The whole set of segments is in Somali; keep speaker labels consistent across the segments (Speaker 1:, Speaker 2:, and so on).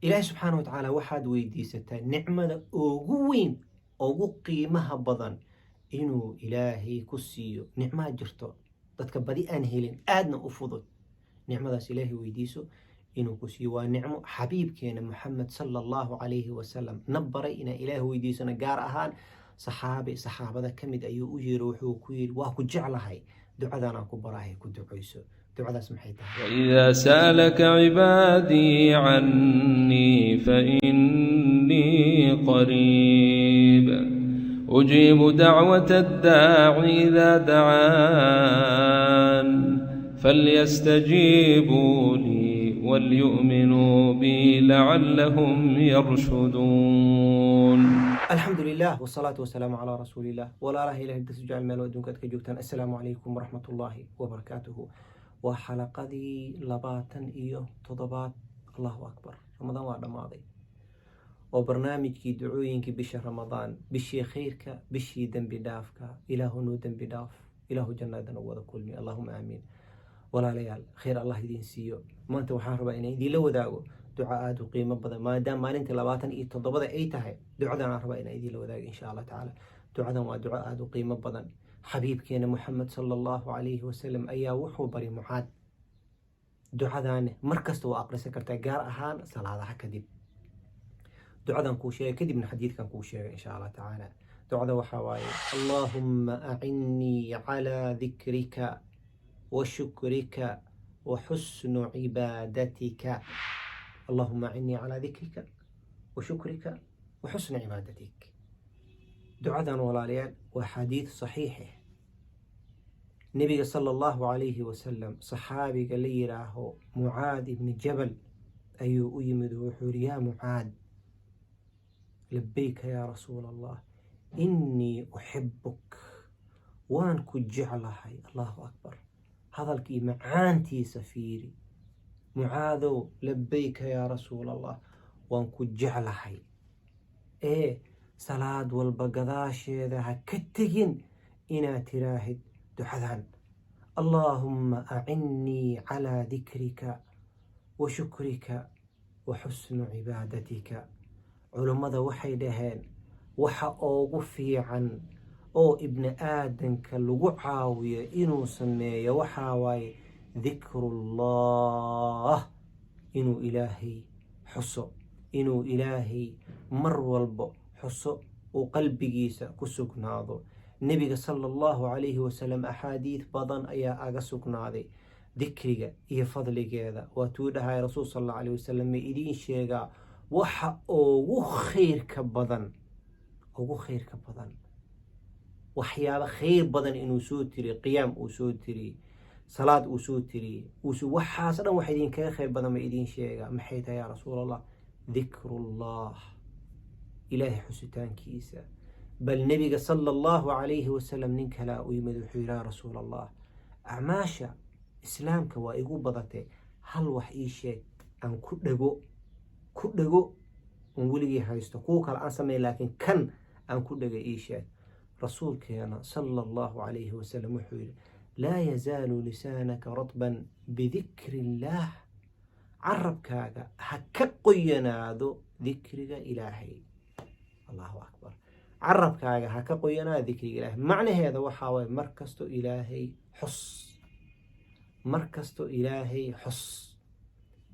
Speaker 1: Ilaahay subxaana wa tacaala waxaad weydiisataa nicmada ugu weyn, ugu qiimaha badan inuu Ilaahay ku siiyo. Nicmaa jirto dadka badi aan helin, aadna u fudud. Nicmadaas Ilaahay weydiiso inuu ku siiyo. Waa nicmo xabiibkeena Muxamed sala Allahu calayhi wasalam na baray inaan Ilaahay weydiisano. Gaar ahaan saxaabi saxaabada ka mid ayuu u yeeri, wuxuu ku yidhi: "Waa ku jeclahay, ducadanaan ku barahay, ku ducayso." Ducadaas maxay tahay?
Speaker 2: وإذا سألك عبادي عني فإني قريب، أجيب دعوة الداع إذا دعان، فليستجيبوا لي وليؤمنوا بي لعلهم يرشدون.
Speaker 1: Alxamdu lilah wsalaatu wasalaamu calaa rasuuliillah. Walaalaha Ilahay darsu jecel, meel adduunka aad ka joogtaan, assalaamu calaykum waraxmat ullaahi wabarakaatuhu. Waa xalaqadii 27. Allahu akbar, Ramadaan waa dhammaaday oo barnaamijkii ducooyinkii bisha Ramadaan, bishii khayrka, bishii dembi dhaafka. Ilaahu noo dembi dhaaf, Ilaahu jannadana wada kulmi, allahuma aamiin. Walaalayaal, khayr Allah idiin siiyo. Maanta waxaan rabaa inaan idiinla wadaago duco aada u qiimo badan, maadaama maalinta 27-da ay tahay. Ducadan aan rabaa inaan idiinla wadaago insha Allah tacaala. Ducadan waa duco aada u qiimo badan. Xabiibkeena Muxamed sala Allahu calayhi wasalam ayaa wuxuu baray Mucaad. Ducadaane mar kasta waa aqrisan kartaa, gaar ahaan salaadaha kadib. Ducadan kuu sheegay kadibna xadiidkan kuu sheegay insha Allah tacaala. Ducada waxaa waaye: "Allaahumma acinnii calaa dikrika wa shukrika wa xusnu cibaadatika." Allahuma acinnii calaa dikrika wa shukrika wa xusni cibaadatik. Ducadan, walaalayaal, waa xadiid saxiix ah. Nebiga sala Allahu calayhi wasalam saxaabiga la yiraaho Mucaad ibni Jabal ayuu u yimid oo wuxuu yidhi: "Yaa Mucaad." "Labayka yaa Rasuul Allah." "Innii uxibuk," waan ku jeclahay. Allahu akbar, hadalkii macaantiisa fiiri. "Mucaadow." "Labayka yaa Rasuul Allah." "Waan ku jeclahay ee salaad walba gadaasheeda ha ka tegin inaad tiraahid ducadan: Allaahumma acinnii calaa dikrika wa shukrika wa xusnu cibaadatika." Culummada waxay dhaheen, waxa ugu fiican oo ibni aadanka lagu caawiyo inuu sameeyo waxaa waaye dikrullah, inuu Ilaahay xuso, inuu Ilaahay mar walbo xuso, uu qalbigiisa ku sugnaado. Nebiga sala Allahu calayhi wasalam axaadiid badan ayaa aga sugnaaday dikriga iyo fadligeeda. Waatuu dhahay Rasuul sal Allahu alayh wasalam: "Ma idiin sheegaa waxa ugu khayrka badan, ugu khayrka badan?" Waxyaaba khayr badan inuu soo tiriy, qiyaam uu soo tiriyey, salaad uu soo tiriyey, waxaas dhan wax idinkaga khayr badan ma idiin sheegaa? "Maxay tahay, yaa Rasuul Allah?" "Dikrullah, Ilaahay xusitaankiisa." Bal Nebiga sala Allahu calayhi wasalam nin kalaa u yimid, wuxuu yihi: "Yaa Rasuul Allah, acmaasha Islaamka waa igu badatay, hal wax ii sheeg aan ku dhego, ku dhego oon weligii haysto, kuwa kale aan sameyn, laakiin kan aan ku dhega ii sheeg." Rasuulkeena sala Allahu calayhi wasalam wuxuu yihi: "Laa yazaalu lisaanaka ratban bidikri illaah." Carabkaaga ha ka qoyanaado dikriga Ilaahay. Allahu akbar, carabkaaga ha ka qoyanaado dikriga Ilaahay. Macnaheeda waxaa waye mar kasto Ilaahay xus, mar kasto Ilaahay xus.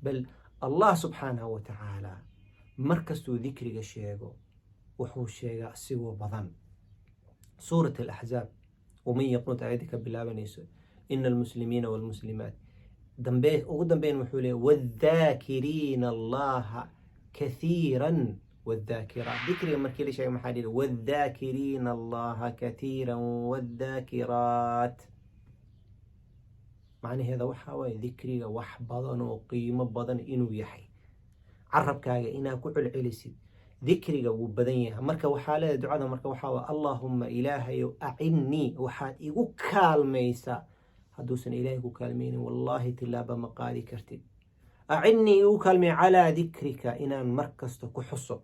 Speaker 1: Bal Allah subxaanahu wa tacaala mar kastuu dikriga sheego, wuxuu sheegaa isigoo badan. Suurat Alaxzaab, waman yaqnut, aayadda ka bilaabanayso ina almuslimiina walmuslimaat, dambe ugu dambeyn wuxuu leeyahy: "Waadhaakiriina Allaha kathiiran waadhaakiraat." Dikriga markii la sheegay maxaa dhihi? "Waadhaakiriina Allaha kathiiran waadhaakiraat." Macnaheeda waxaa waaye dikriga wax badan oo qiimo badan inuu yahay. Carabkaaga inaad ku celcelisid dikriga wuu badan yahay. Marka waxaa leedahay ducada, marka waxaa waay: "Allaahumma," Ilaahayow, "acinnii," waxaad igu kaalmaysaa. Hadduusan Ilaahay ku kaalmaynin, wallaahi tilaaba ma qaadi kartid. "Acinnii," igu kaalmay, "calaa dikrika," inaan mar kasta ku xuso,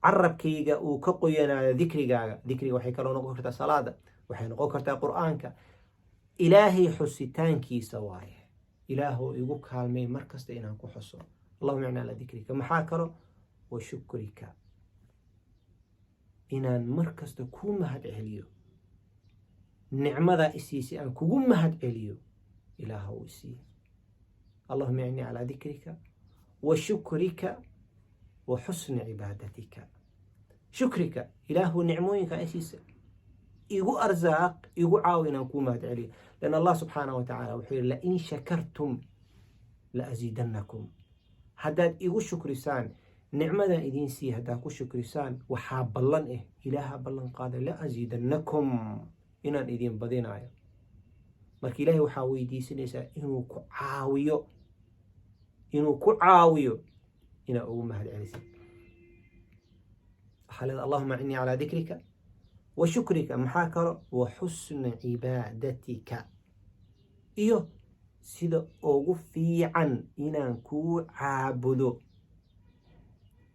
Speaker 1: carabkayga uu ka qoyanayo dikrigaaga. Dikriga waxay kaloo noqon kartaa salaada, waxay noqon kartaa Qur-aanka, Ilaahay xusitaankiisa waaye. Ilaahoo igu kaalmay mar kasta inaan ku xuso. Allahuma icni calaa dikrika. Maxaa kalo? Wa shukrika, inaan mar kasta kuu mahad celiyo nicmadaa isiisay, aan kugu mahad celiyo Ilaaha uu isiiye. Allahuma icni calaa dikrika wa shukrika wa xusni cibaadatika. Shukrika, Ilaahu nicmooyinkaa isiisa igu arsaaq, igu caawi inaan kuu mahad celiyo. Lan Allah subxaanahu wa tacaala wuxuu yihi: "Lain shakartum la asiidannakum." Haddaad igu shukrisaan nicmadan idiin siiya, haddaad ku shukrisaan, waxaa ballan Ilaaha ballan qaaday: "La asiidannakum," inaan idin badinayo. Marka Ilaahay waxaa weydiisanaysaa inuu ku caawiyo, inuu ku caawiyo inaad ugu mahad celisid. Waxaa leeda: "Allahuma acinnii calaa dikrika wa shukrika." Maxaa kalo? Wa xusna cibaadatika, iyo sida ugu fiican inaan kuu caabudo.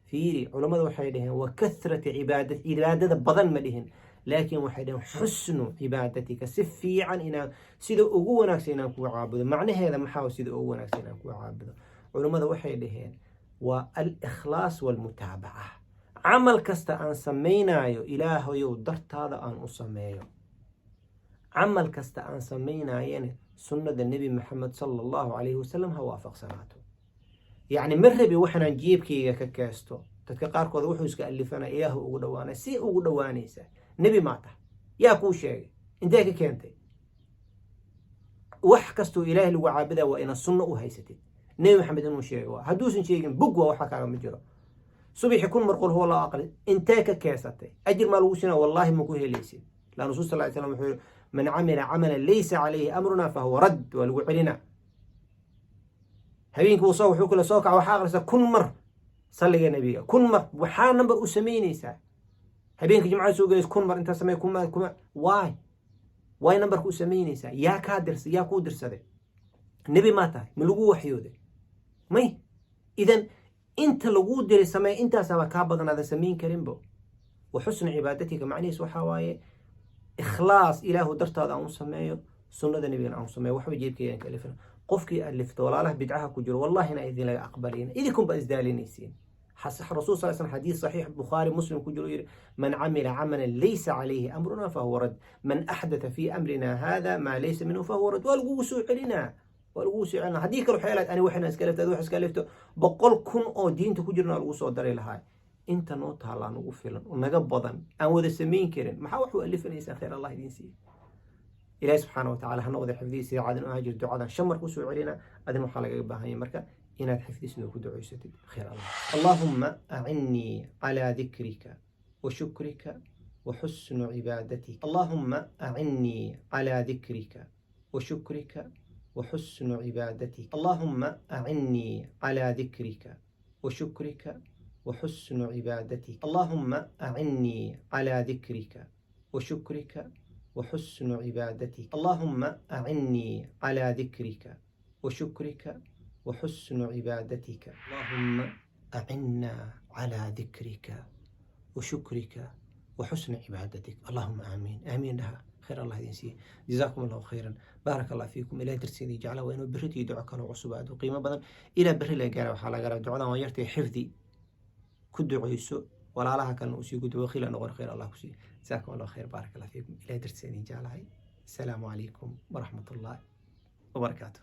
Speaker 1: Fiiri, culammada waxay dhaheen wa kathrati cibaada, cibaadada badan ma dhihin, laakiin waxay dhaheen xusnu cibaadatika, si fiican inaan, sida ugu wanaagsan inaan kuu caabudo. Macnaheeda maxaa sida ugu wanaagsan inaan kuu caabudo? Culammada waxay dhaheen waa al-ikhlaas waalmutaabaca. Camal kasta aan samaynayo, Ilaahayow dartaada aan u sameeyo. Camal kasta aan samaynayana sunnada Nebi Maxamed sala Allahu calayhi wasalam ha waafaqsanaato. Yacni ma rabi waxanaan jeebkayga ka keesto. Dadka qaarkood wuxuu iska alifanaa Ilaahu ugu dhawaanay. Si ugu dhawaanaysaa? Nebi maa tahay? Yaa kuu sheegay? Intee ka keentay? Wax kastoo Ilaahay lagu caabudaa waa inaad sunno u haysatid, Nebi Maxamed inuu sheego. Waa hadduusan sheegin, bug waa waxa kaaga ma jiro. Subixi 1000 mar Qul huwa Allahu aqri, intee ka keesatay? Ajir maa lagu siinaa? Wallaahi ma ku helaysid. Lan Rasul sal ly slam wuxuu yihi: "Man camila camalan laysa calayhi amruna fahuwa radd." Waa lagu celinaa. Habeenkii soo wuxuu kale soo kaca, waxaa aqrisa 1000 mar salliga Nebiga, 1000 mar. Waxaa number u samaynaysaa habeenka Jimcada soo gelaysa 1000 mar intaa samey kuma kuma. Waay numberka u samaynaysaa? Yaa kaa dirsa? Yaa kuu dirsaday? Nebi maa tahay? Ma lagu waxyooday? May. Idan inta laguu diray samee, intaasaba kaa badan samayn karinbo. Wa xusna cibaadatika macnihiis waxaa waaye ikhlaas, Ilaahu dartaada aan u sameeyo, sunnada Nebigana aan u sameeyo. Waxba jeebkaygaan ka alifina. Qofkii alifto, walaalaha bidcaha ku jiro, wallahina idin laga aqbalayna, idinkun baa isdaalinaysiin. Rasul sal slam xadiis saxiix Bukhaari Muslim ku jiro yiri: "Man camila camalan laysa calayhi amruna fahuwa rad, man axdatha fi amrina hada maa laysa minhu fahuwa rad." Waa lagugu soo celinaa, waa lagugu soo celinaa. Haddii kale waxay lahayd ani waxina iska lifto, adi wax iska lifto, 100,000 oo diinta ku jirna lagu soo dari lahaa. Inta noo taallaa nagu filan oo naga badan aan wada samayn karin. Maxaa wax u alifanaysaa? Khayr Allah idiin siiya. Ilahi subxaana wa tacala hana wada xifdiya sida caadin u ahaa jir. Ducadan shan mar kusoo celina. Adin waxaa lagaga baahan yahay marka inaad xifdisidoo ku ducoysatid. Khayr Allah. Allahuma acinnii calaa dikrika wa shukrika wa xusnu cibaadatika. Allahuma acinnii calaa dikrika wa shukrika wa xusnu cibaadatika. Allahuma acinnii calaa dikrika wa shukrika wa xusnu cibaadatika. Allahuma acinnii calaa dikrika wa shukrika wa xusnu cibaadatika. Allahuma acinnii calaa dikrika wa shukrika wa xusnu cibaadatika. Allahuma acinnaa calaa dikrika wa shukrika wa xusni cibaadatik. Allahuma aamiin, aamiin dhaha. Khayr Allah idin siiye. Jazaakum Allahu khayran, baarak Allah fiikum. Ilahay darsiidii jeclaa. Waa inuu berritii duco kaloo cusub aad u qiimo badan. Ilaa berri laga gaara, waxaa laga rabaa ducadan waa yartay, xifdi ku duceyso, walaalaha kalena usii gudbo, wakiila noqon. Khayr Allah ku siiye. Jazaakum Allahu khayr, baarak Allah fiikum. Ilahay darsiidii jeclahay. Asalaamu calaykum waraxmat ullahi wabarakaatu.